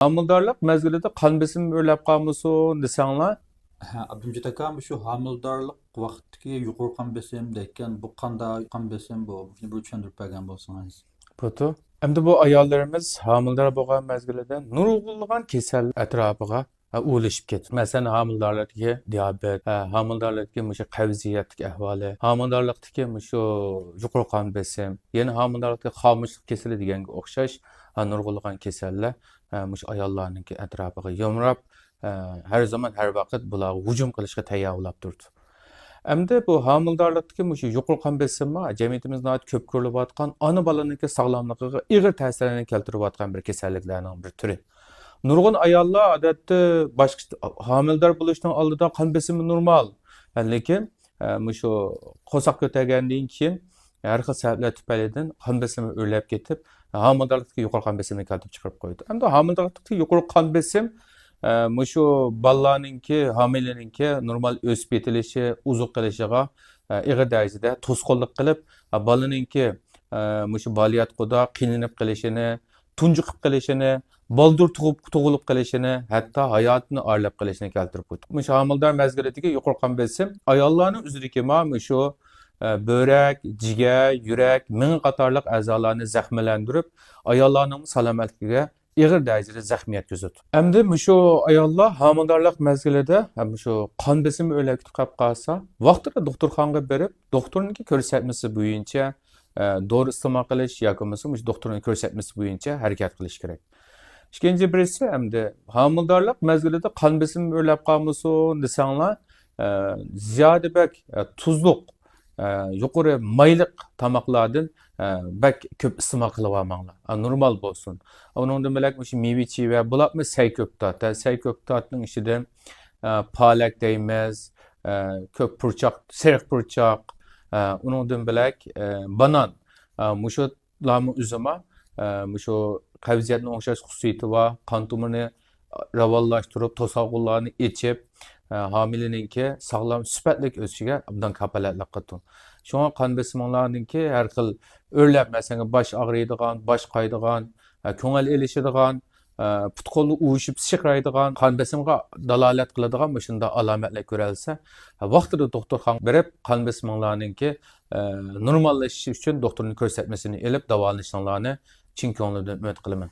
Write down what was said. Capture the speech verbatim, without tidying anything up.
ھامىلىدارلىق مەزگىلىدە قان بېسىمى ئۆرلەپ قالمىسۇن دېسەڭلار. ھە، ئابدۇمجىت ئاكا، مۇشۇ ھامىلىدارلىق ۋاقتىدىكى يۇقىرى قان بېسىم دەيدىكەن، بۇ قانداق قان بېسىم بۇ؟ مۇشۇنى بىر چۈشەندۈرۈپ بەرگەن بولسىڭىز. بۇتۇ. ئەمدى بۇ ئاياللىرىمىز ھامىلىدار بولغان مەزگىلىدە نۇرغۇنلىغان كېسەل ئەتراپىغا ئۇۋىلىشىپ كېتىدۇ. مەسىلەن، ھامىلىدارلىقتىكى دىيابېت، ھە، ھامىلىدارلىقتىكى مۇشۇ قەۋزىيەتلىك ئەھۋالى، ھامىلىدارلىقتىكى مۇشۇ يۇقىرى قان بېسىم، يەنە ھامىلىدارلىقتىكى خامۇشلۇق كېسىلى دېگەنگە ئوخشاش، ھە، نۇرغۇنلىغان كېسەللەر، ھە، مۇشۇ ئاياللارنىڭكى ئەتراپىغا يامراپ، ھە، ھەر زامان، ھەر ۋاقىت بۇلارغا ھۇجۇم قىلىشقا تەييار بولاپ تۇرىدۇ. ئەمدى بۇ ھامىلىدارلىقتىكى مۇشۇ يۇقىرى قان بېسىمى جەمئىيىتىمىزدە ناھايىتى كۆپ كۆرۈلۈۋاتقان، ئانا بالىنىڭكى ساغلاملىقىغا ئېغىر تەسىرلەرنى كەلتۈرۈۋاتقان بىر كېسەللىكلەرنىڭ بىر تۈرى. نۇرغۇن ئاياللار، ئادەتتە، باشقا، ھامىلىدار بولۇشنىڭ ئالدىدا قان بېسىمى نورمال، لېكىن، ئە، مۇشۇ قورساق كۆتەرگەندىن كېيىن ھەر خىل سەۋەبلەر تۈپەيلىدىن قان بېسىمى ئۆرلەپ كېتىپ، ھامىلىدارلىقتىكى يۇقىرى قان بېسىمىنى كەلتۈرۈپ چىقىرىپ قويىدۇ. ئەمدى ھامىلىدارلىقتىكى يۇقىرى قان بېسىم، ئە، مۇشۇ بالىلارنىڭكى، ھامىلىنىڭكى نورمال ئۆسۈپ يېتىلىشى، ئوزۇق قىلىشىغا، ئە، ئېغىر دەرىجىدە توسقۇنلۇق قىلىپ، ئە، بالىنىڭكى، ئە، مۇشۇ بالىياتقۇدا قىينىلىپ قېلىشىنى، تۇنجۇقۇپ قېلىشىنى، بالدۇر تۇغۇپ، تۇغۇلۇپ قېلىشىنى، ھەتتا ھاياتىنى ئارىلاپ قېلىشىنى كەلتۈرۈپ قويىدۇ. مۇشۇ ھامىلىدار مەزگىلىدىكى يۇقىرى قان بېسىم ئاياللارنىڭ ئۆزىدىكى ما-، مۇشۇ، ئە، بۆرەك، جىگەر، يۈرەك، مېڭە قاتارلىق ئەزالارنى زەخىملەندۈرۈپ، ئاياللارنىڭ سالامەتلىكىگە ئېغىر دەرىجىدە زەخمىيەت يۈزىدۇ. ئەمدى مۇشۇ ئاياللار ھامىلىدارلىق مەزگىلىدە، ھە، مۇشۇ قان بېسىمى ئۆرلەپ كېتىپ قېلىپ قالسا، ۋاقتىدا دوختۇرخانىغا بېرىپ، دوختۇرنىڭكى كۆرسەتمىسى بويىچە، ئە، دورا ئىستېمال قىلىش ياكى بولمىسا مۇشۇ دوختۇرنىڭ كۆرسەتمىسى بويىچە ھەرىكەت قىلىش كېرەك. ئىككىنچى بىرسى، ئەمدى ھامىلىدارلىق مەزگىلىدە قان بېسىمى ئۆرلەپ قالمىسۇن دېسەڭلار، ئە، زىيادە بەك، ئە، تۇزلۇق، ئە، يۇقىرى مايلىق تاماقلاردىن، ئە، بەك كۆپ ئىستېمال قىلىۋالماڭلار. ئە، نورمال بولسۇن. ئۇنىڭدىن بۆلەك مۇشۇ مېۋە-چېۋە، بۇلارمۇ سەي كۆكتات. ئە، سەي كۆكتاتنىڭ ئىچىدە، ئە، پالەك دەيمىز، ئە، كۆك پۇرچاق، سېرىق پۇرچاق، ئە، ئۇنىڭدىن بۆلەك، ئە، بانان. ئە، مۇشۇلارمۇ ئۆزىما، ئە، مۇشۇ قەۋزىيەتنى ئوڭشاش خۇسۇسىيىتى بار، قان تومۇرىنى راۋانلاشتۇرۇپ، توسالغۇلارنى ئېچىپ، ئە، ھامىلىنىڭكى ساغلام، سۈپەتلىك ئۆسۈشىگە ئوبدان كاپالەتلىك قىلىدۇ. شۇڭا قان بېسىمىڭلارنىڭكى ھەر خىل ئۆرلەپ، مەسىلەن، باش ئاغرىيدىغان، باش قايىدىغان، ئە، كۆڭۈل ئېلىشىدىغان، ئە، پۇت-قولى ئۇۋۇشۇپ سىقىرايدىغان، قان بېسىمغا دالالەت قىلىدىغان مۇشۇنداق ئالامەتلەر كۆرۈلسە، ۋاقتىدا دوختۇرخانىغا بېرىپ، قان بېسىمىڭلارنىڭكى، ئە، نورماللىشىشى ئۈچۈن دوختۇرنىڭ كۆرسەتمىسىنى ئېلىپ داۋالىنىشىڭلارنى چىن كۆڭلۈمدىن ئۈمىد قىلىمەن.